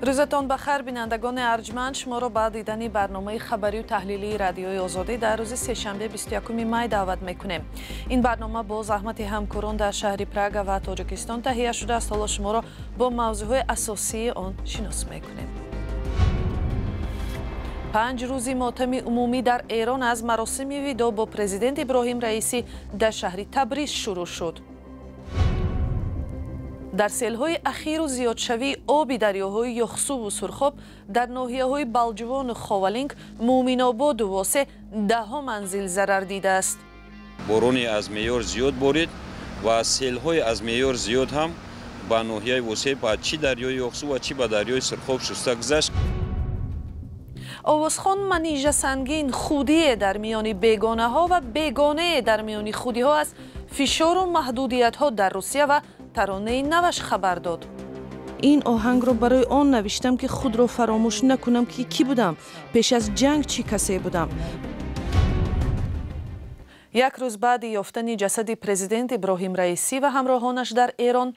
Рӯзатон ба хайр, бинандагони арҷманд. Шуморо ба дидани барномаи хабарию таҳлилии Радиои Озодӣ дар рӯзи сешанбе 21 май даъват мекунем. Ин барнома бо заҳмати ҳамкорон дар шаҳри Прага ва Тоҷикистон таҳия шудааст. Ҳоло шуморо бо мавзӯъҳои асосии он шинос мекунем. 5 рӯзи мотами умумӣ дар Эрон аз маросими видо бо президент Иброҳим Раисӣ дар шаҳри Табриз шурӯъ шуд. Дар селҳои ахиру зиёдшавии оби дарёҳои Ёхсуву Сурхоб дар ноҳияҳои Балҷувону Ховалинг, Муъминободу Восе даҳҳо манзил зарар дидааст. Борони аз меъёр зиёд борид ва селҳои аз меъёр зиёд ҳам ба ноҳияи Восе ба чӣ дарёи Ёхсу ва чӣ ба дарёи Сурхоб шуста гузашт. Овозхон Манижа Сангин худие дар миёни бегонаҳо ва бегонае дар миёни худиҳо аз фишору маҳдудиятҳо дар Русия ва таронаи наваш хабар дод. Ин оҳангро барои он навиштам, ки худро фаромӯш накунам, ки кӣ будам, пеш аз ҷанг чӣ касе будам. Як рӯз баъди ёфтани ҷасади президент Иброҳим Раисӣ ва ҳамроҳонаш дар Эрон,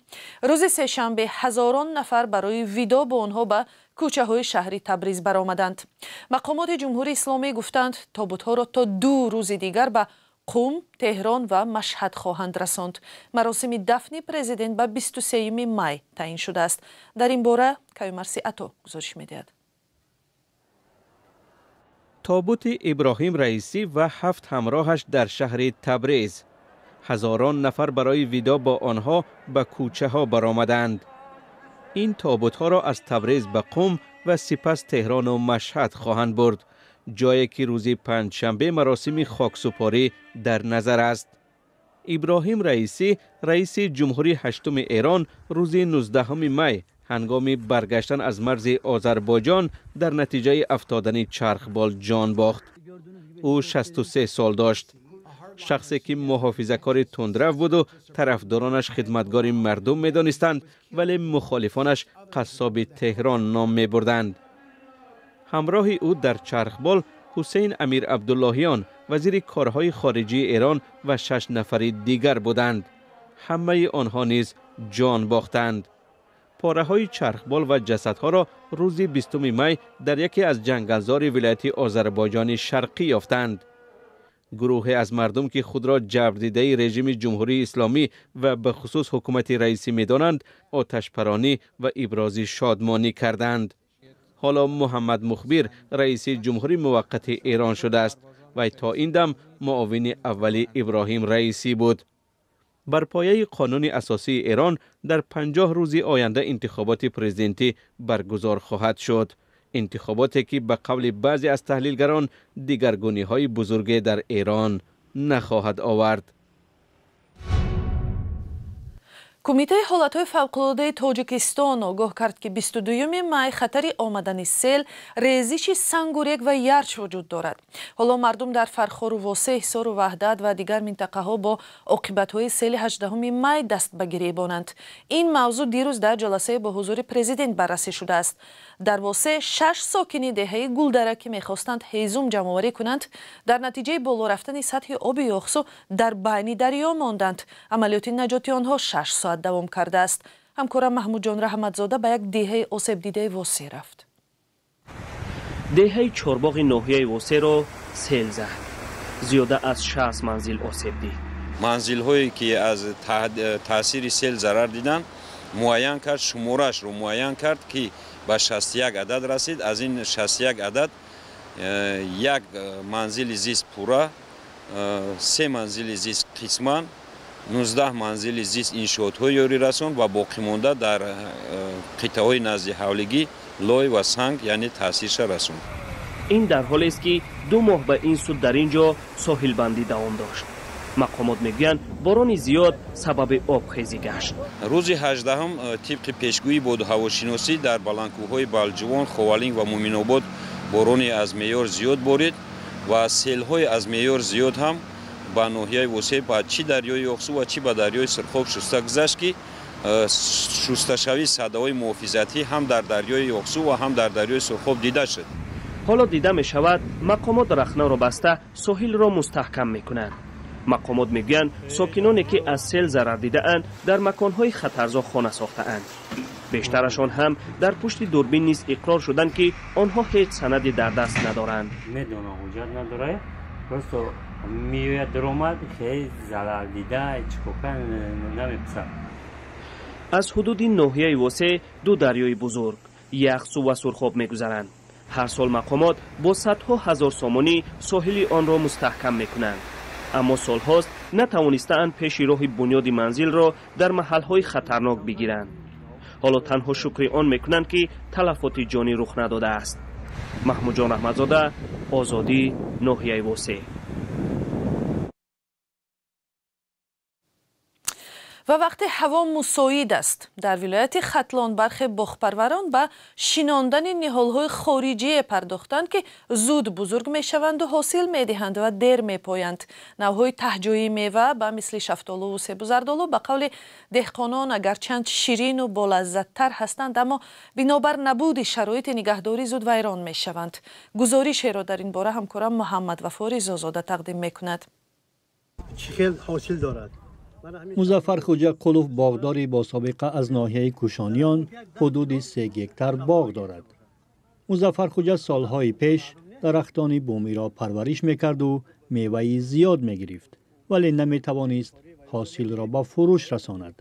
рӯзи сешанбе ҳазорон нафар барои видо бо онҳо ба кӯчаҳои шаҳри Табриз баромаданд. Мақомоти Ҷумҳурии Исломӣ гуфтанд, тобутҳоро то 2 рӯзи дигар ба Қум, Теҳрон ва Машҳад хоҳанд расонд. Маросими дафни президент ба 23 май таъин шудааст. Дар ин бора Каюмарси Ато гузориш медиҳад. Тобути Иброҳим Раисӣ ва 7 ҳамроҳаш дар шаҳри Табриз. Ҳазорон нафар барои видо бо онҳо ба кӯчаҳо баромаданд. Ин тобутҳоро аз Табриз ба Қум ва сипас Теҳрону Машҳад хоҳанд бурд, ҷое ки рӯзи панҷшанбе маросими хоксупорӣ дар назар аст. Иброҳим Раисӣ, раиси ҷумҳурии ҳаштуми Эрон, рӯзи 19 май ҳангоми баргаштан аз марзи Озарбойҷон дар натиҷаи афтодани чархбол ҷон бохт. Ӯ 63 сол дошт. Шахсе ки муҳофизакори тундрав буду тарафдоронаш хидматгори мардум медонистанд, вале мухолифонаш қассоби Теҳрон ном мебурданд. Ҳамроҳи ӯ дар чархбол Ҳусейн Амир Абдуллоҳиён, вазири корҳои хориҷии Эрон ва 6 нафари дигар буданд. Ҳамаи онҳо низ ҷон бохтанд. Пораҳои чархбол ва ҷасадҳоро рӯзи 20 май дар яке аз ҷангалзори вилояти Озарбойҷони Шарқӣ ёфтанд. Гурӯҳе аз мардум ки худро ҷабрдидаи режими Ҷумҳурии Исломӣ ва ба хусус ҳукумати раисӣ медонанд, оташпаронӣ ва ибрози шодмонӣ карданд. Ҳоло Муҳаммад Мухбир раиси ҷумҳури муваққати Эрон шудааст ва то ин дам муовини аввали Иброҳим Раисӣ буд. Бар пояи қонуни асосии Эрон дар 50 рӯзи оянда интихоботи президентӣ баргузор хоҳад шуд. Интихоботе ки ба қавли баъзе аз таҳлилгарон дигаргуниҳои бузурге дар Эрон нахоҳад овард. Кумитаи ҳолатҳои фавқулодаи Тоҷикистон огоҳ кард, ки 22 май хатари омадани сел, резиши сангу рег ва ярч вуҷуд дорад. Ҳоло мардум дар Фархору Восе, Ҳисору Ваҳдат ва дигар минтақаҳо бо оқибатҳои сели 18 май даст ба гиребонанд. Ин мавзӯъ дирӯз дар ҷаласае бо ҳузури президент баррасӣ шудааст. Дар Восе 6 сокини деҳаи Гулдара, ки мехостанд ҳезум ҷамъоварӣ кунанд, дар натиҷаи боло рафтани сатҳи оби Ёхсу дар байни дарё монданд. Амалиёти наҷоти онҳо 6 соат давом кардааст. Ҳамкорам Маҳмудҷон Раҳматзода ба як деҳаи осебдидаи Восе рафт. Деҳаи Чорбоғи ноҳияи Восеро сел зад. Зиёда аз 60 манзил осеб дид. Манзилҳое ки аз таъсири сел зарар диданд, муайян кард, шумораашро муайян кард, ки ба 61 адад расид. Аз ин 61 адад як манзили зист пурра, 3 манзили зист қисман, 19 манзили зист иншоотҳои ёрирасон ва боқимонда дар қитъаҳои назди ҳавлигӣ лой ва санг, яъне таъсирша расонд. Ин дар ҳолест, ки 2 моҳ ба ин сӯ дар ин ҷо соҳилбандӣ давом дошт. Мақомот мегӯянд, борони зиёд сабаби обхезӣ гашт. Рӯзи 18 тибқи пешгӯии бодуҳавошиносӣ дар баландкӯҳҳои Балҷувон, Ховалинг ва Муъминобод борони аз меъёр зиёд борид ва селҳои аз меъёр зиёд ҳам ба ноҳияи Восе ба чӣ дарёи Ёхсу ва чӣ ба дарёи Сурхоб шуста гузашт, ки шусташавии садаҳои муҳофизатӣ ҳам дар дарёи Ёхсу ва ҳам дар дарёи Сурхоб дида шуд. Ҳоло дида мешавад, мақомот рахнаро баста соҳилро мустаҳкам мекунанд. Мақомот мегӯянд, сокиноне ки аз сел зарар дидаанд, дар маконҳои хатарзо хона сохтаанд. Бештарашон ҳам дар пушти дурбин низ иқрор шуданд, ки онҳо ҳеҷ санаде дар даст надоранд. Медонам, ҳуҷҷат надорад, просто меояд, даромад хеле залал дида чикока намеписад. Аз ҳудуди ноҳияи Восеъ ду дарёи бузург, Яхсу ва Сурхоб, мегузаранд. Ҳар сол мақомот бо садҳо ҳазор сомонӣ соҳили онро мустаҳкам мекунанд, аммо солҳост натавонистаанд пеши роҳи бунёди манзилро дар маҳалҳои хатарнок бигиранд. Ҳоло танҳо шукри он мекунанд, ки талафоти ҷонӣ рух надодааст. Маҳмудҷон Раҳматзода, Озодӣ, ноҳияи Восеъ. Ва вақте ҳаво мусоид аст, дар вилояти Хатлон бархе боғпарварон ба шинондани ниҳолҳои хориҷие пардохтанд, ки зуд бузург мешаванду ҳосил медиҳанд ва дер мепоянд. Навъҳои таҳҷоии мева ба мисли шафтолуву себу зардолу, ба қавли деҳқонон, агарчанд ширину болаззаттар ҳастанд, аммо бинобар набуди шароити нигаҳдорӣ зуд вайрон мешаванд. Гузоришеро дар ин бора ҳамкорам Муҳаммадвафо Ризозода тақдим мекунад. Чӣ хел ҳосил дорад? Музаффар Хуҷақулов, боғдори бособиқа аз ноҳияи Кушониён, ҳудуди 3 гектар боғ дорад. Музаффар Хуҷа солҳои пеш дарахтони бумиро парвариш мекарду меваи зиёд мегирифт, вале наметавонист ҳосилро ба фурӯш расонад.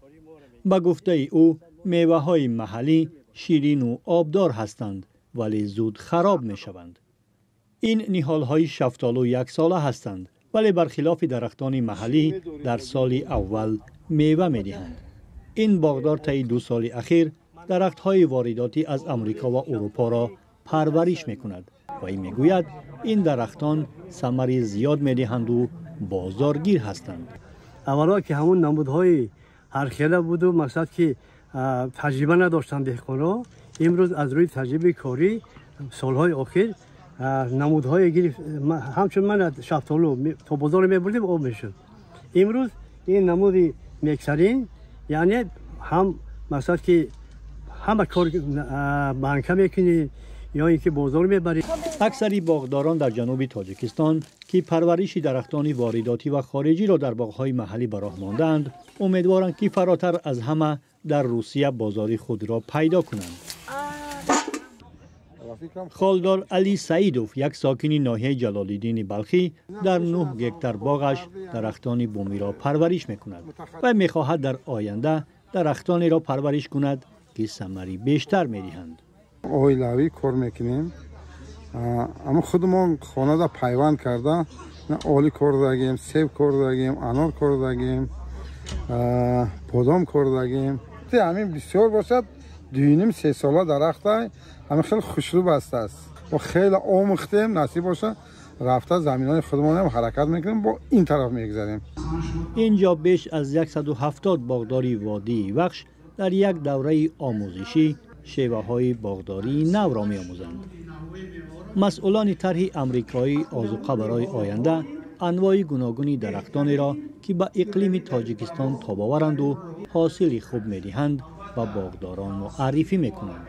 Ба гуфтаи ӯ, меваҳои маҳаллӣ ширину обдор ҳастанд, вале зуд хароб мешаванд. Ин ниҳолҳои шафтолу яксола ҳастанд, вале бархилофи дарахтони маҳаллӣ дар соли аввал мева медиҳанд. Ин боғдор таи 2 соли ахир дарахтҳои воридотӣ аз Амрико ва Урупоро парвариш мекунад ва ин мегӯяд, ин дарахтон самари зиёд медиҳанду бозоргир ҳастанд. Аввало, ки ҳамун намудҳои ҳархела буду, мақсад, ки таҷриба надоштанд деҳқонҳо. Имрӯз аз рӯи таҷрибаи корӣ солҳои охир намудҳое гирифт. Ҳамчун ман шафтолу то бозор мебурдем, об мешуд. Имрӯз ин намуди мексарин, яъне ҳам, мақсад, ки ҳама кор банка мекунӣ ё ин ки бозор мебарӣ. Аксари боғдорон дар ҷануби Тоҷикистон, ки парвариши дарахтони воридотӣ ва хориҷиро дар боғҳои маҳаллӣ ба роҳ мондаанд, умедворанд, ки фаротар аз ҳама дар Русия бозори худро пайдо кунанд. Холдор Али Саидов, як сокини ноҳияи Ҷалолиддини Балхӣ, дар 9 гектар боғаш дарахтони бумиро парвариш мекунад ва мехоҳад дар оянда дарахтонеро парвариш кунад, ки самари бештар медиҳанд. Оилавӣ кор мекунем, аммо худмон хонада пайванд карда, оли кордагем, себ кордагем, анор кордагем, бодом кордагем. Ҳамин бисёр бошад, дуюним се сола дарахта, ҳамин хеле хушрӯ бастааст. Мо хеле омӯхтем, насиб боша, рафта заминои худмонам ҳаракат мекунем, бо ин тараф мегзарем. Ин ҷо беш аз 170 боғдори водии Вахш дар як давраи омӯзишӣ шеваҳои боғдории навро меомӯзанд. Масъулони тарҳи амрикоӣ «Озуқа барои оянда» анвои гуногуни дарахтонеро, ки ба иқлими Тоҷикистон тобоваранду ҳосили хуб медиҳанд, ба боғдорон муаррифӣ мекунанд.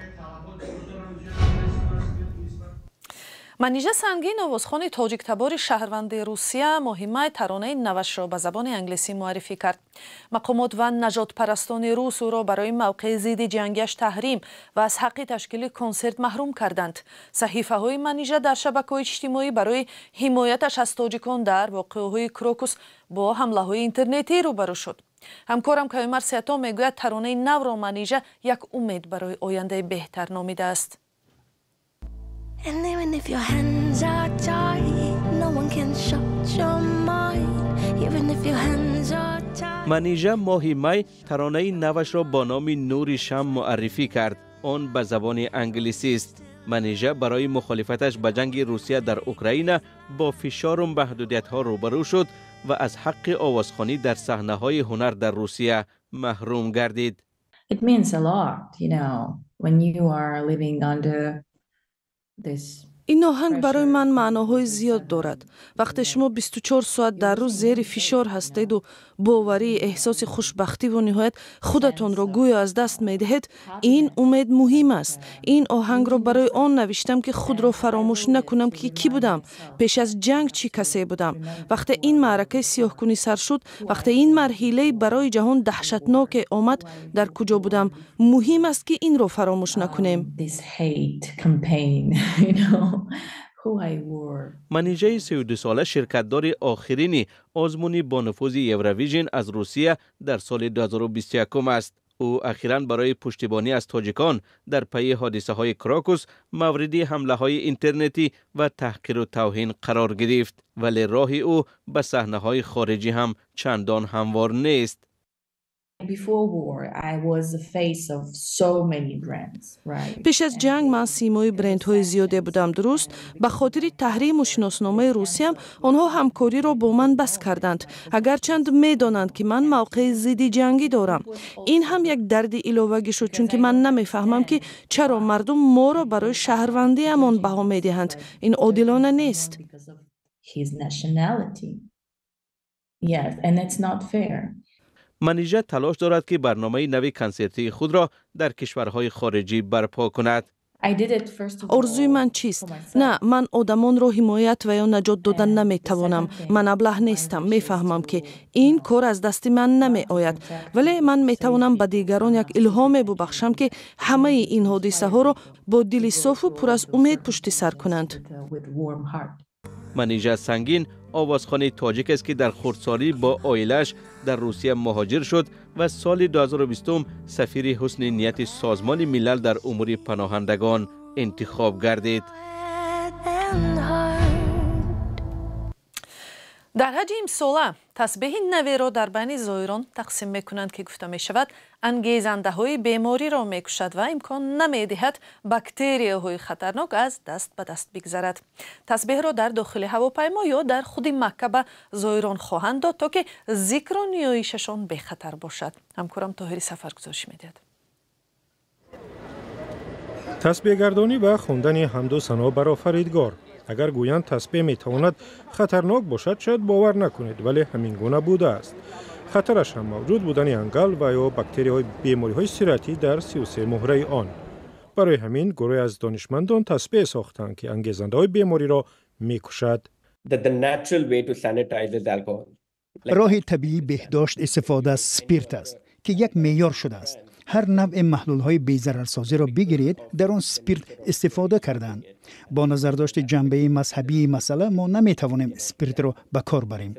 Манижа Сангин, овозхони тоҷиктабори шаҳрванди Русия, моҳи май таронаи навашро ба забони англисӣ муаррифӣ кард. Мақомот ва нажодпарастони рус ӯро барои мавқеи зидди ҷангиаш таҳрим ва аз ҳаққи ташкили консерт маҳрум карданд. Саҳифаҳои Манижа дар шабакаҳои иҷтимоӣ барои ҳимояташ аз тоҷикон дар воқеаҳои Крокус бо ҳамлаҳои интернетӣ рӯбарӯ шуд. Ҳамкорам Каюмар Сиато мегӯяд, таронаи навро Манижа як умед барои ояндаи беҳтар номидааст. And even if your hands are tied, no one can shut your mind. Even if your hands are tied. Манижа моҳи май таронаи навашро бо номи «Нури шам» муаррифӣ кард. Он ба забони англисист. Манижа барои мухолифаташ ба ҷанги Русия дар Украина бо фишору маҳдудиятҳо рӯбарӯ шуд ва аз ҳаққи овозхонӣ дар саҳнаҳои ҳунар дар Русия маҳрум гардид. It means a lot, when you are living under this. Ин оҳанг барои ман маъноҳои зиёд дорад. Вақте шумо 24 соат дар рӯз зери фишор ҳастеду боварӣ, эҳсоси хушбахтиву ниҳоят худатонро гӯё аз даст медиҳед, ин умед муҳим аст. Ин оҳангро барои он навиштам, ки худро фаромӯш накунам, ки кӣ будам, пеш аз ҷанг чӣ касе будам. Вақте ин маъракаи сиёҳкунӣ сар шуд, вақте ин марҳилаи барои ҷаҳон даҳшатноке омад, дар куҷо будам? Муҳим аст, ки инро фаромӯш накунем. Манижаи 32сола ширкатдори охирини озмуни бонуфузи Евровижн аз Русия дар соли 2021 аст. Ӯ ахиран барои пуштибонӣ аз тоҷикон дар пайи ҳодисаҳои Крокус мавриди ҳамлаҳои интернетӣ ва таҳқиру тавҳин қарор гирифт, вале роҳи ӯ ба саҳнаҳои хориҷӣ ҳам чандон ҳамвор нест. Пеш аз ҷанг ман симои брендҳои зиёде будам, дуруст? Ба хотири таҳриму шиносномаи русиям онҳо ҳамкориро бо ман бас карданд, агарчанд медонанд, ки ман мавқеи зидди ҷангӣ дорам. Ин ҳам як дарди иловагӣ шуд, чунки ман намефаҳмам, ки чаро мардум моро барои шаҳрвандиамон баҳо медиҳанд. Ин одилона нест. Манижа талош дорад, ки барномаи нави консертии худро дар кишварҳои хориҷӣ барпо кунад. Орзуи ман чист? На, ман одамонро ҳимоят ва ё наҷот дода наметавонам. Ман аблаҳ нестам, мефаҳмам, ки ин кор аз дасти ман намеояд, вале ман метавонам ба дигарон як илҳоме бубахшам, ки ҳамаи ин ҳодисаҳоро бо дили софу пур аз умед пушти сар кунанд. Манижа Сангин овозхони тоҷик аст, ки дар хурдсолӣ бо оилааш дар Русия муҳоҷир шуд ва соли 2020 сафири ҳусни нияти Созмони Милал дар умури паноҳандагон интихоб гардид. Дар ҳаҷи имсола тасбеҳи наверо дар байни зоирон тақсим мекунанд, ки гуфта мешавад, ангезандаҳои бемориро мекушад ва имкон намедиҳад бактерияҳои хатарнок аз даст ба даст бигзарад. Тасбеҳро дар дохили ҳавопаймо ё дар худи Макка ба зоирон хоҳанд дод, то ки зикру ниёишашон бехатар бошад. Ҳамкорам Тоҳири Сафар гузориш медиҳад. Тасбеҳгардонӣ ва хондани ҳамду сано бар офаридгор. Агар гӯянд тасбеҳ метавонад хатарнок бошад, шояд бовар накунед, вале ҳамин гуна будааст. Хатараш ҳам мавҷуд будани ангал ва ё бактерияҳои бемориҳои сироятӣ дар 33 муҳраи он. Барои ҳамин гурӯҳе аз донишмандон тасбеҳ сохтанд, ки ангезандаҳои бемориро мекушад. Роҳи табиии беҳдошт истифода аз спирт аст, ки як меъёр шудааст. Ҳар навъи маҳлулҳои безарарсозиро бигиред, дар он спирт истифода карданд. Бо назардошти ҷанбаи мазҳабии масъала мо наметавонем спиртро ба кор барем.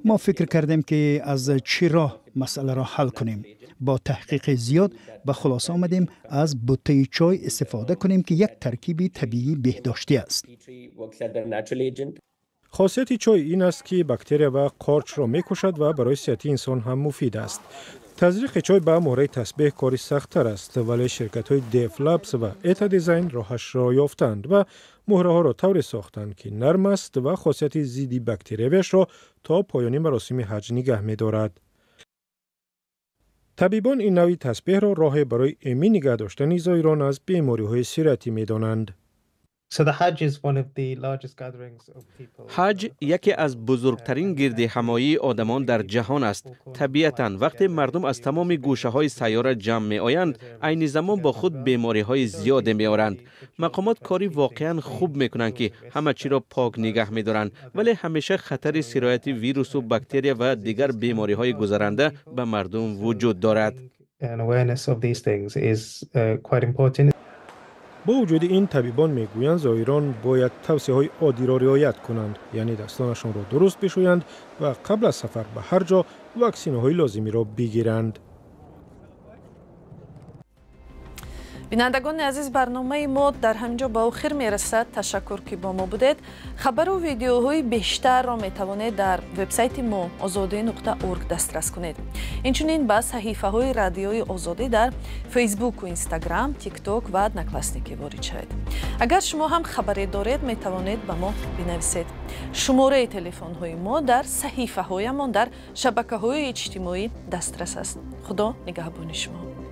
Мо фикр кардем, ки аз чӣ роҳ масъаларо ҳал кунем. Бо таҳқиқи зиёд ба хулоса омадем аз буттаи чой истифода кунем, ки як таркиби табиии беҳдоштӣ аст. Хосияти чой ин аст, ки бактерия ва қорчро мекушад ва барои сиҳати инсон ҳам муфид аст. Тазриқи чой ба муҳраи тасбеҳ кори сахттар аст, вале ширкатҳои Дефлабс ва Эта Дизайн роҳашро ёфтанд ва муҳраҳоро тавре сохтанд, ки нарм аст ва хосияти зидди бактериявиашро то поёни маросими ҳаҷ нигаҳ медорад. Табибон ин навъи тасбеҳро роҳе барои эмин нигаҳ доштани зоирон аз бемориҳои сироятӣ медонанд. Ҳаҷ яке аз бузургтарин гирдиҳамоии одамон дар ҷаҳон аст. Табиатан вақте мардум аз тамоми гӯшаҳои сайёра ҷамъ меоянд, айни замон бо худ бемориҳои зиёде меоранд. Мақомот кори воқеан хуб мекунанд, ки ҳама чиро пок нигаҳ медоранд, вале ҳамеша хатари сирояти вирусу бактерия ва дигар бемориҳои гузаранда ба мардум вуҷуд дорад. Бо вуҷуди ин табибон мегӯянд, зоирон бояд тавсияҳои оддиро риоят кунанд, яъне дастонашонро дуруст бишӯянд ва қабл аз сафар ба ҳар ҷо ваксинаҳои лозимиро бигиранд. Бинандагони азиз, барномаи мо дар ҳамин ҷо ба охир мерасад. Ташаккур, ки бо мо будед. Хабару видеоҳои бештарро метавонед дар вебсайти мо ozodi.org дастрас кунед. Инчунин ба саҳифаҳои радиои Озодӣ дар Фейсбуку Инстаграм, Тикток ва Одноклассники ворид шавед. Агар шумо ҳам хабаре доред, метавонед ба мо бинависед. Шумораи телефонҳои мо дар саҳифаҳоямон дар шабакаҳои иҷтимоӣ дастрас аст. Худо нигаҳбони шумо.